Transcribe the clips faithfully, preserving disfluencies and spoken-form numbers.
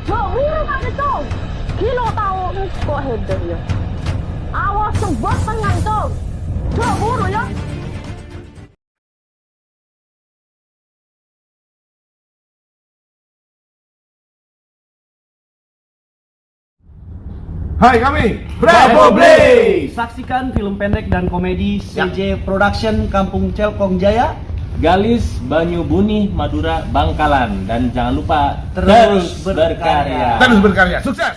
Jhâ' buru, Pak Keto! Ghi' lo' tao engko' hèdâ, yâ. Awas, sèngghâ tengnga, Keto! Jhâ' buru, yâ! Hai kami, Bravo Blaze! Saksikan film pendek dan komedi Ya. C J Production Kampung Celkong Jaya. Galis, Banyu Buni, Madura, Bangkalan. Dan jangan lupa Terus terus berkarya. berkarya. Terus berkarya. Sukses!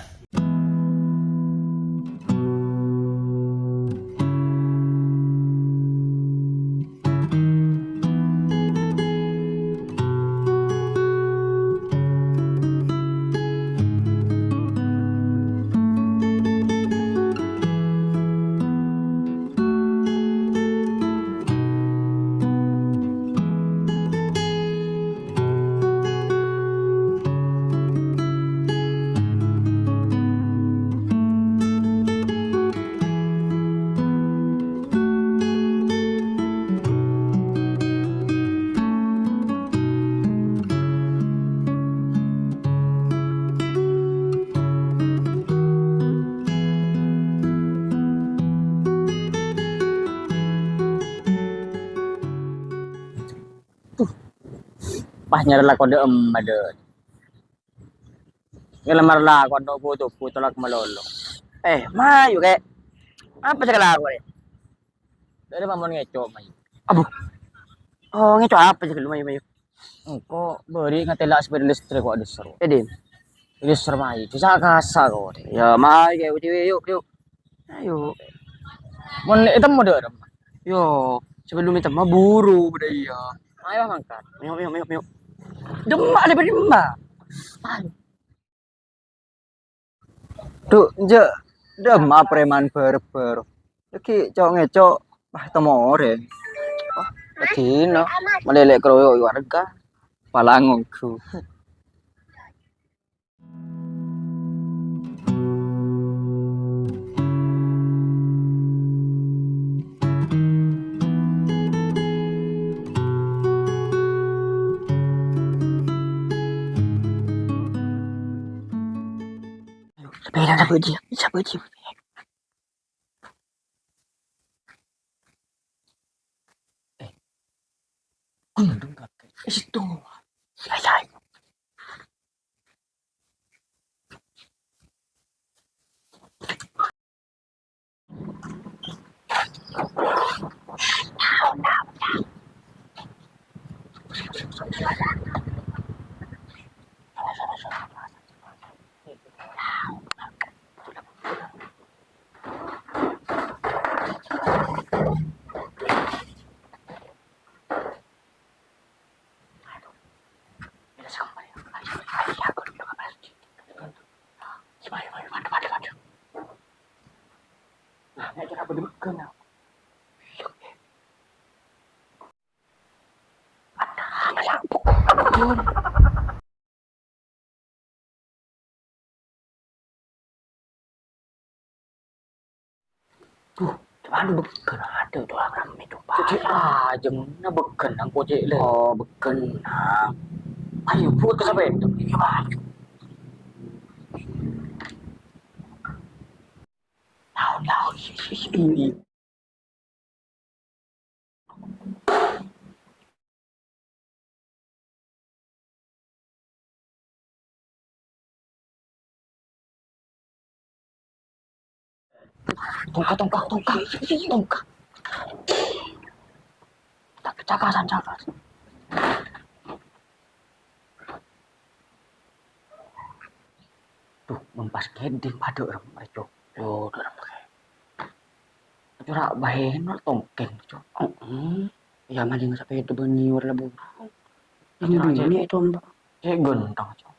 Pas nyarè lakon dâ' emma dâ'. Ngelamar lakon dâ' buto-buto lak malolo. Eh, mayu, Kè. Apa sè kalakon, Kè? Dâri pamon ngèco', mayu. Abu. Oh, ngèco' apa sè ghâllu, mayu, mayu? Engko' bâri' ngatela' sepeda listrik kok dhisar. Edi. Dhisar, mayu. Dhisar kasa kok. Ya, mayu, Kè, yu', yu'. Ayo. Mon ètemmo dâ' remma. Yo, sebelum ètemmo buru bâdâ iyâ. Ayo mangkat. Ayo, ayo, ayo, ayo. Demma lè bâdâ demma. Ayo. Dhu, jhâ' demma preman bâr-bâr. Lagi co'-ngèco', wah, temmo orèng. Wah, lagi no. Malèlè keroyok warga. Palang ongghu. Sepeda sabâ' jiyâ, sabâ' jiyâ. Eh, gunung kakek. Eh, situ. Ya, ya. Duh, cobâ beken adâ' duwâ' rammè, cobâ. Cè' ajâm, na beken nang kocè' lè. Oh, beken nang. Ayo, buwat ka sapèda. Iyâ, ayo. Laon, laon, si, si, si, ini. Tongka, tongka, tongka, tongka. Cak-, cakasan, cakasan. Duh, mempas gending padâ rem, Cok. Yo, dâ' rem, Kè. Cora' bhâi nol tongkèng, Cok. Heeh. Ya, maling sapèda bânnè wâr la buru. Ini Cok, ini itu, Mbak. Cè' ganteng, Cok.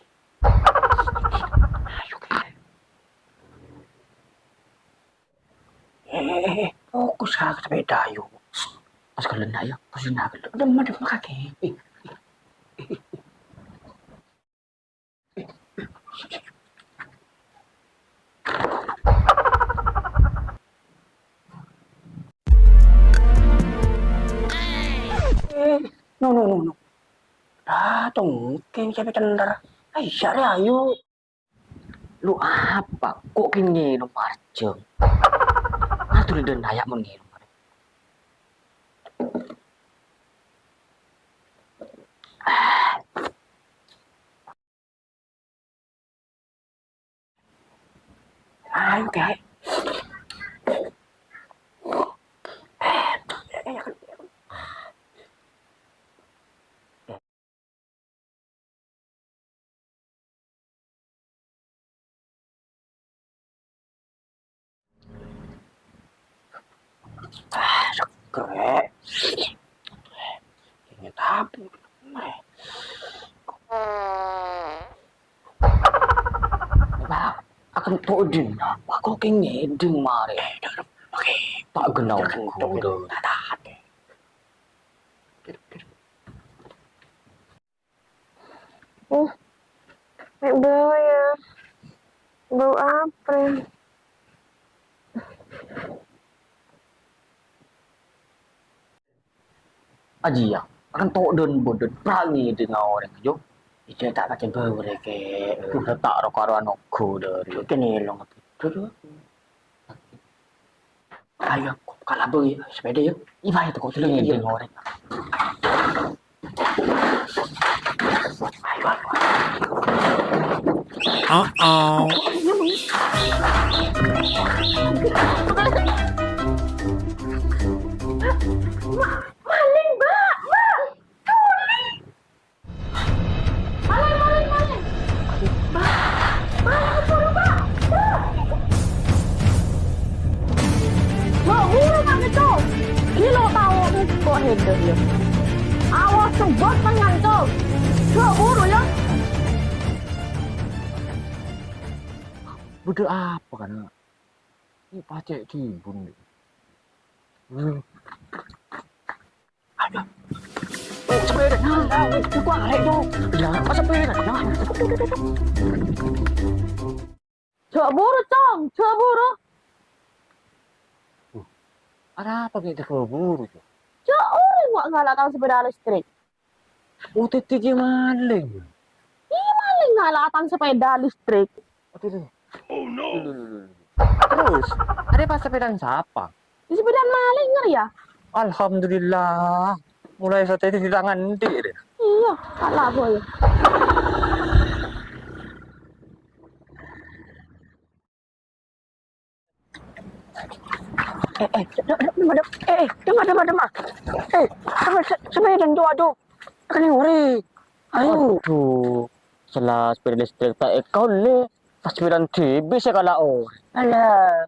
Ayo, Kè. Eh, eh, eh, eh, fokus ka sepeda, ayo. Tas kalian, ayo, pusing na, kalian. Udah, udah, udah, kakek. Eh, eh, eh, eh. Eh, no, no, no, no. Dah, tongkèng siapa tender? Ayo, siapa, ayo. Lu apa? Kok kèngèng marjhâng? Atur dâ' naya' mon ngènom. Ayo, Kak. Ah, seger. Inget apa? Pak, akan todin. Pak, kok kèngèng marè? Pak, genna' kudu. Uh, mè' bâu, yâ. Bâu apa? Ajiyâ, kan todon bodot prangi dâ' orèng, yo. Ijâ ta' kacè bâu rè, Kè. Udah ta' ro-karo anu ghu dâri. Kènè lo ngebedur. Ayo, kalabâng, yâ, sepèda, yâ. Ibarat kok sering ngèdèng orèng. Ayo, ayo. Uh-oh. Ma-, maling, Mbak! Mbak! Curi! Maling, maling, maling! Bâ', bâ', buru, Bâ'! Bâ'! Jhâ' buru, Kang Eco! Ghi' lo' tao engko' hèdâ, yâ. Awas, sembât nang ngancor! Jhâ' buru, yâ! Bâdâ apa, kana'? Ini pacè' cibun, yâ. Hmm. Ayo. Oh, sepeda. Nah, nah, itu gua arek, Cong. Ya, apa sepeda? Nah. Jhâ' buru, Cong. Jhâ' buru. Uh, arapa ghi' jhâ' buru, Cong? Jhâ' orèng wa' ngala' tang sepeda listrik. Oh, dhâddhi ghi' maling. Iyâ, maling ngala' tang sepeda listrik. Aduh, aduh. Oh, no. Terros, arèya pas sepedaan sapa? Di sepedaan maling, ngeri ya? Alhamdulillah. Mulai saat itu di tangan Endi, deh. Iya, salah boy. Eh, eh, dema, dema, dema. Eh, eh, dema, dema, dema. Eh, apa se-, sepeda itu, aduh. Kena ngori. Ayo. Aduh, sela sepeda listrik ta' èkaollè, pas sepedaan dhibi' sè kala orèng. Alah.